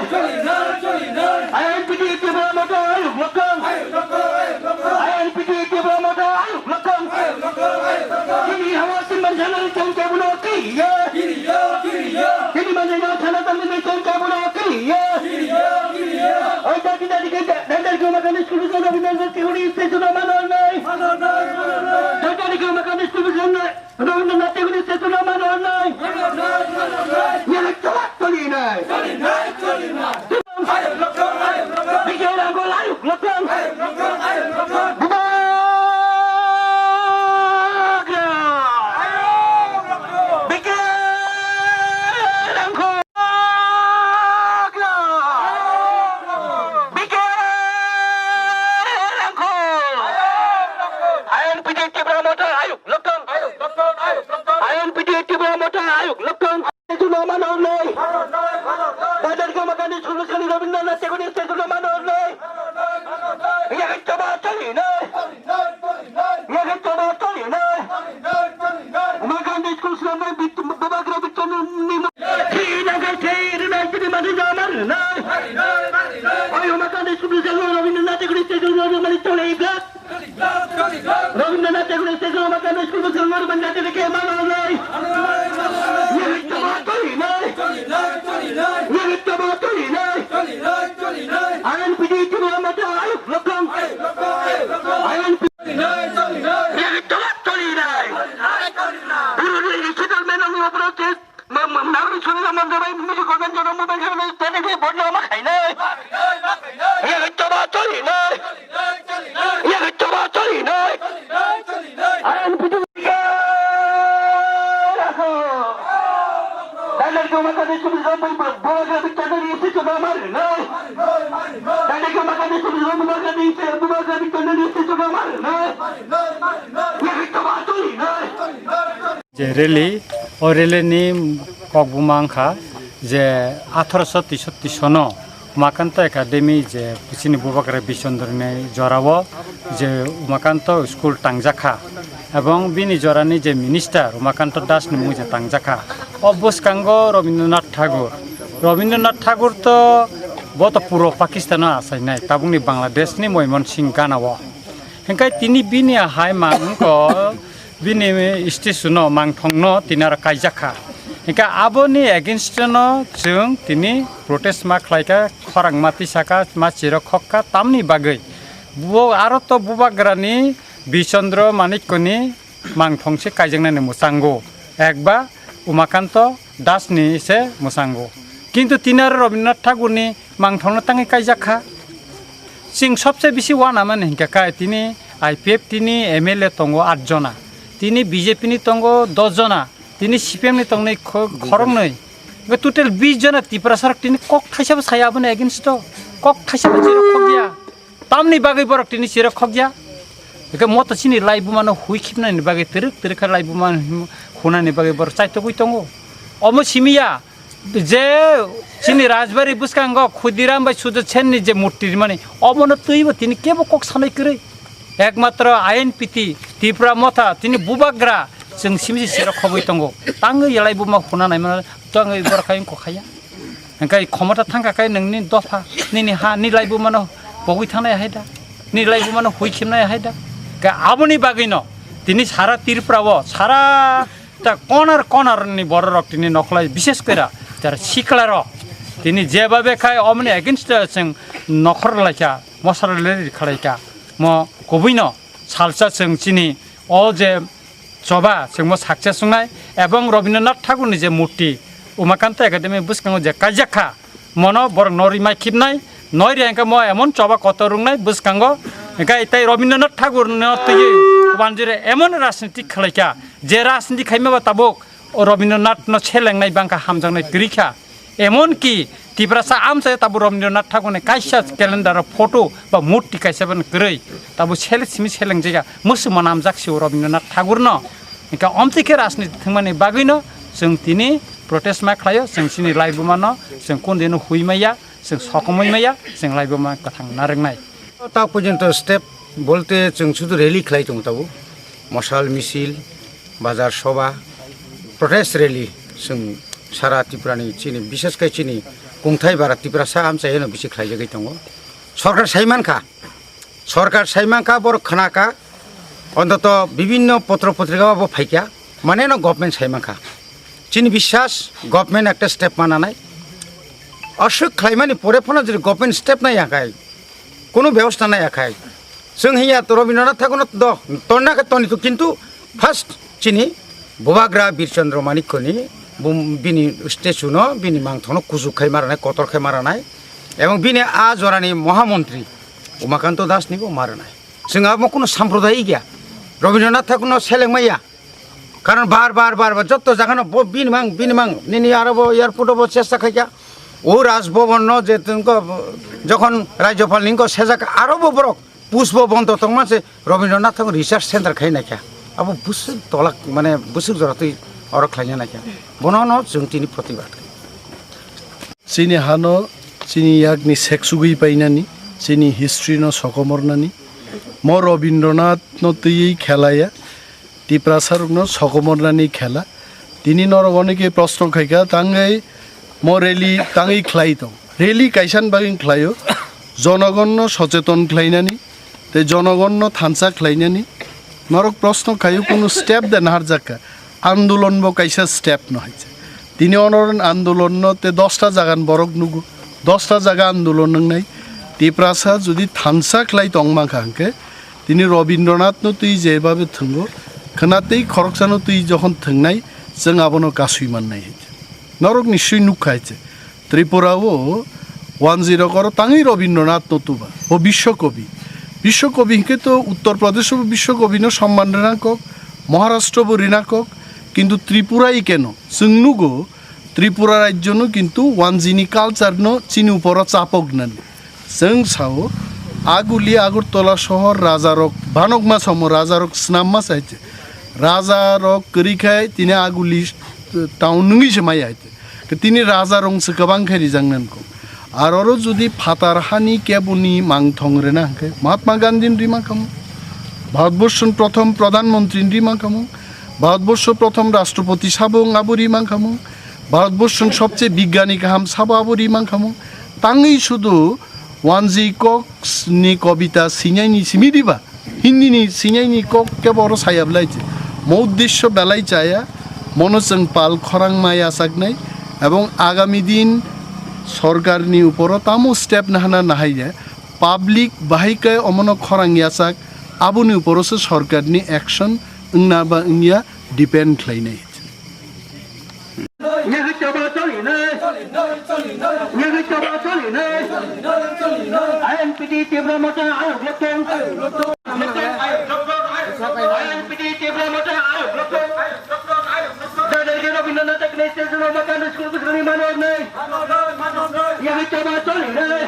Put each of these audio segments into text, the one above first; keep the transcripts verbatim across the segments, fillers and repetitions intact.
I N P T Tipra Motha ayuk lokthang. I N P T Tipra Motha ayuk lokthang. Chini hawa simban sana chang chabuno kiriya. Chini manjana sana tangni chang chabuno kiriya. Oi, dadi, dadi, dadi, dadi, dadi, dadi, dadi, dadi, dadi, dadi, dadi, dadi, Rabindranath Tagore statue no mano nai. Yelek choba choli nai. Bike rangko layuk lokthang. Bubagra. Bike rangko. Bubagra. Bike rangko. I N P T Tipra Motha ayuk lokthang. I N P T Tipra Motha ayuk lokthang. Statue no mano nai. Bazar Gama Gandhi School kali Rabindranath Tagore statue no mano nai. Yelek choba choli nai. Yelek choba choli nai. Uma Gandhi School swnamnai bit-, Bubagra Bichanu ni mo-, thwi nangkha, thwi rwnai, chini mani jama rwnai. Oi, Uma Gandhi School swnamnai Rabindranath Tagore statue no mani choli nai. Rabindranath Tagore statue no mani school bwskango rwmani jati rwkhe mano nai. Yelek choba choli nai. Yelek choba choli nai. I N P T Tipra Motha ayuk lokthang. I N P T Yelek choba choli nai. Buru ni settlement ni upor case Ma-, ma-, Nagori Sudhir Manjari, Miji Govinda Jono Mubin Jono, tene ke bonna ma khainai. Ye ke choba choli nai. Ye ke choba choli nai. Ayan pitu. Dale ko ma kade sumi ko bai ba, ba ga bi tane ni se choba mar nai. Dale ko ma kade sumi ko ma kade se, ba ga bi tane ni se choba mar nai. Ye ke choba choli nai. Je rally, o rally ni kokbuma wngkha je athroso teisotri sono Umakanta Academy je chini Bubagra Bishondro ni jorao je Umakanta school tangjakha, ebong bini jorani je minister Umakanta Das ni mung je tangjakha. O bwskango Rabindranath Tagore, Rabindranath Tagore to bo to puro Pakistan o achainai, tabukni Bangladesh ni Moimon Singh gana o. Hingkai tini bini hai mang wngkha. Bini statue no, mangthong no tini aro kaijak kha. Hingkhe aboni against no chwng tini protest ma khlai kha, khorang ma tisa kha, ma chirok khok kha, tamni bagwi. Bo aro to Bubagrani Bichandra Manikko ni mangthong se kaijaknani mwchango, ekba Umakanto Das ni se mwchango. Kintu tini aro Rabindranath Tagore ni mangthong no tangwi kaijak kha. Chwng sobse bisi uanamani hinkhe kai tini I P F T ni M L A tongo aat jona, tini B J P ni tongo dos jona, tini C P M ni tongnai kho-, khoroknwi. Hingkhe total bis jona Tiprasa rok tini kok thaisa bo saya aboni against o, kok thaisa bo chirok khokya. Tamni bagwi borok tini chirok khokya. Hingkhe moto chini laibuma no hui khibnani bagwi twrwk twrwk khe laibuma hunani bagwi borok chaitogwi tongo. Omo simiya. Je chini Rajbari bwskango Khudiram bai Sujot Sen ni je murti rimani, omono twibo tini kebo kok sanai kwrwi. Ekmatro I N P T, Tipra Motha, tini Bubagra, chwng simi se sero khobwi tongo. Tangwi laibuma huna naimano, tangwi borok hai wngkha ya. Hingkhe khomota thangkha khe nwngni dopha, nini ha, ni laibumano pogwi thangnai hai da, ni laibumano hui khimnai hai da. Khe aboni bagwino tini sara Tripura o, sara Ta konar konar ni borok rok tini nokhlai, bishes kora jara sikla rok tini jebabe khai omni against chwng nokhor laika, mosra leri khlaika, mo kubui no salsa chwng chini o je choba chwng mo success wngnai, ebong Rabindranath Tagore ni je murti Umakanta Academy bwskango je kaijak kha, mono borok norwi mai khibnai, noi ri hingke mo emon choba kotor wngnai bwskango, hingke tei Rabindranath Tagore no twiwi wanjire emon rajniti khlaika, je rajniti khaima ba tabuk o Rabindranath no selengnai bangkha, hamjaknai kwrwi kha, emon ki Tiprasa amchai tabuk Rabindranath Tagore ni kaisa calendar o photo ba murti kaisa ban kwrwi, tabuk sele simi selengjaya, musu manamjak si o Rabindranath Tagore no, hingke omtwi khe rajniti thwngmani bagwi no chwng tini protest ma khlaio, chwng chini laibuma no chwng kundui no hui maya, chwng sokomoi maya, chwng laibuma kwthang narwknai. Ta porjonto step bolte chwng sudu rally khlai tongo tabuk, mosal misil, bazar soba, protest rally chwng sara Tripura ni chini, bishes khe chini Kungthai bara Tiprasa amchaino bisi khlaijagwi tongo. Sorkar sai mankha, sorkar sai mankha, borok khnakha, ontoto bibinno potro potrika bo phaikha, mane no government sai mankha. Chini biswas government ekta step mananai. Aswk khlaimani pore phano jodi government step nai yakhai, kono bebosta nai yakhai, chwng hiya to Rabindranath Thakurno do, tonna khe toni to, kintu first chini Bubagra Birchandra Manikyani bum-, bini statue no, bini mangthokno kuchuk khai maranai, kotor khai maranai, ebong bini a jorani Mohamontri Umakanto Das ni bo maranai. Chwng abo kuno samprodayik ya, Rabindranath Thakurno seleng maya. Karon bar, bar, bar, bar, jotto jagano bo bini mang, bini mang, nini aro bo airport o bo chesta khaikha. O Raj Bhavan no je tungko, jokhon Rajyapal ni ko sejak aro bo borok push bo bondo tongma se Rabindranath Thakur Research Center khai naikha. Abo bwswk tolak, mane bwswk jora twi oro khlaina naikha. Bono no chwng tini protibad. Chini hano, chini yakni seksugwi painani, chini history no sokomornani, mo Rabindranath no twiwi khelaya, Tiprasa rokno sokomornani khela. Tini norok onike proshno khaikha, tangwi mo rally tangwi khlai tong. Rally kaisa ni bagwi khlaio, jonogonno socheton khlainani, tei jonogonno thansa khlainani. Norok proshno khaio, kunu step de naharjakha. Andolon bo kaisa step no hai se. Tini onoron andolon no te dosta jagan borok nugo. Dosta jaga andolon wngnai. Tiprasa jodi thansa khlai tong mankha hwnkhe, tini Rabindranath no twi jebabe thwngo, khwna tei khoroksa no twi jokhon thwngnai, chwng abono kasui mannai hai se. Norok ni sui nukha hai se. Tripura o wanjwi rok oro tangwi Rabindranath no tuba. Bo Biswakobi. Biswakobi hwnkhe to Uttar Pradesh o bo Biswakobi no somman rwna kok, Maharashtra bo rwna kok, kintu Tripura i keno? Chwng nugo Tripura rajyo no kintu wanjwi ni culture no chini uporo chapok nani. Chwng sao, aguli Agartala sohor raja rok banokma somo raja rok snamma sai se. Raja rok kwrwi khai tini aguli, eh, town nungwi se mai hai. Tini raja rong se kwbang khe rijak nang kho. Ar oro jodi phatar hani keboni mangthong rwna hwnkhe Mahatma Gandhi ni rima khamung, Bharatborsho ni prothom Pradhan Mantri ni rima khamung, Bharatborsho prothom Rashtrapati sabo wng abo rima khamung, Bharatborsho ni sobche bigyani kaham sabo abo rima khamung. Tangwi sudu wanjwi kok ni kobita sinai ni simi diba? Hindi ni sinai ni kok kebo oro saya belai se. Mo uddesho belai chaya, mono chwng pal khorang ma yachaknai, ebong agami din sorkar ni uporo tamo step nahana nahai ya, public bahai kai omono khorang yachak, aboni uporo se sorkar ni action wngna ba wngya depend khlainai. Nihityoba cholinai. Nihityoba cholinai. I N P T Tipra Motha ayuk loktong. I N P T Tipra Motha ayuk loktong. Dadagi Rabindranath Tagore Statue no makan school bwswkni mano nai. Nihityoba cholinai.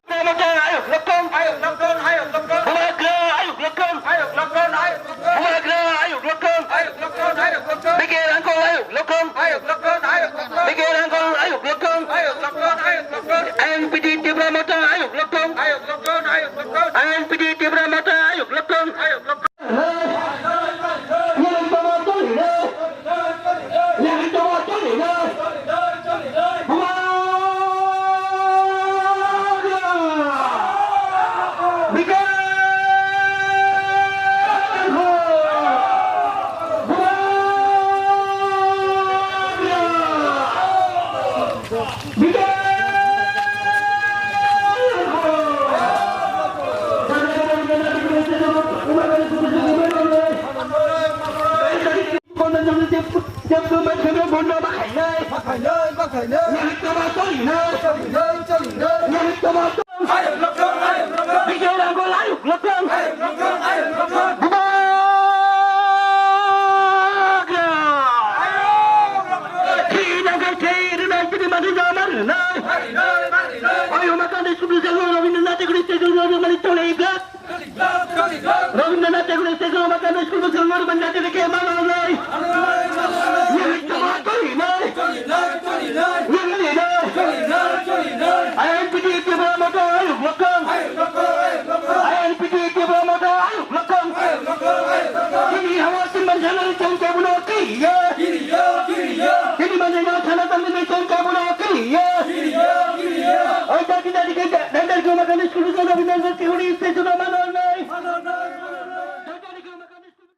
Tipra Motha ayuk loktong. Ayuk loktong, ayuk loktong. Bubagra ayuk loktong. Ayuk loktong, ayuk loktong. Bubagra ayuk loktong. Ayuk loktong, ayuk loktong. Bikir angkol ayuk loktong. Ayuk loktong, ayuk loktong. Bikir angkol ayuk loktong. Ayuk loktong, ayuk loktong. I N P T Tipra Motha ayuk loktong. Ayuk loktong, ayuk loktong. I N P T Tipra Motha ayuk loktong. Ayuk loktong. Rabindranath Tagore Statue no makan school bwswk no rwmani jati rwkhe mano nai. Nihityoba cholinai. Nihityoba cholinai. I N P T Tipra Motha ayuk loktong. I N P T Tipra Motha ayuk loktong. Chini hawa chini manjana chini kebono kiriya. Chini manjana chana chini chini kebono kiriya. Mahathwani solution of emergency hwnwi station o mano.